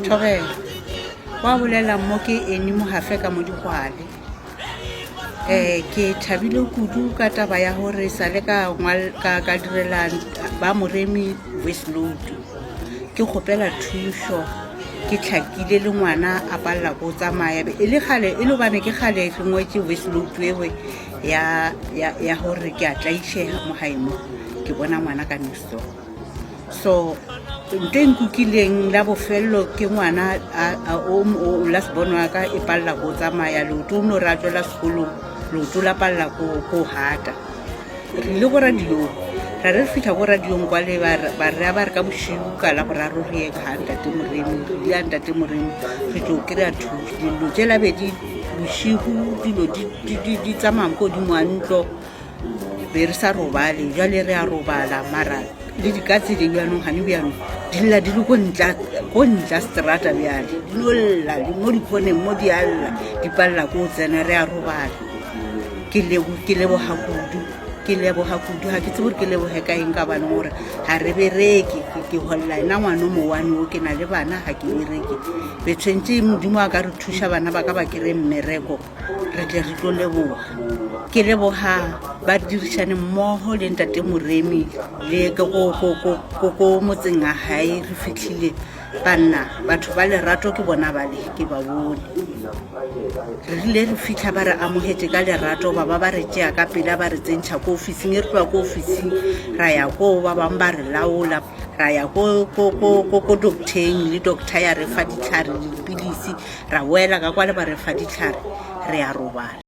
Thobela, wa bolela mo ke ene mogafe ka mo digwale. Um ke thabile kudu ka taba ya gore sa le ka ka ka direla ba moremi voice note ke kgopela thušo ke tlhakile le ngwana a palela ko tsamaya e le kgale e le gobane ke kgale ke ngwetše voice note ewe ya ya ya gore ke a tlaišega mo gae mo ke bona ngwana ka next door so nto e nkukileng la bofelelo ke ngwana o last born wa ka e palela ko tsamaya leoto o no re a tswela sekolong leoto la palela ko gata re ile ko radiong ra re re fitlha ko radiong kwale ba rea ba re ka bošiu ka la boraro re ye ga ntate moremi re ile a ntate moremi re tlo kry-a thuso dilo tse labedi bošigo dilo di tsamaya ko godimo wa ntlo be re sa robale jale re a robala mara le dikatse di bjanong gane bjanong di lla di le ko ntla strata bjale di no lla mo dikhoneng mo di a lla di palela ko tsena re a robala ke leboga kudu ke leboga kudu ga ke tsebe gore ke leboge ka eng ka bane gore ga re bereke ke golela ena ngwana o mowane o ke na le bana ga ke bereke be tshwanetse modimo a ka re thuša bana ba ka ba kry mmereko re tle re tlo leboga ke leboga ba dirišane mmogo le ntate moremi le ko motseng a gae re fitlhile banna batho ba lerato ke bona bale ke ba bone re rile re fitlha ba re amogetse ka lerato ba ba ba re tšea ka pela ba re tsentšha ko ofising e re tloa ko ofising ra ya koo ba bangwe ba re laola ra ya ko docteng le doctor ya re fa ditlhare le dipilisi ra boela ka kwa le ba re fa ditlhare re a robala.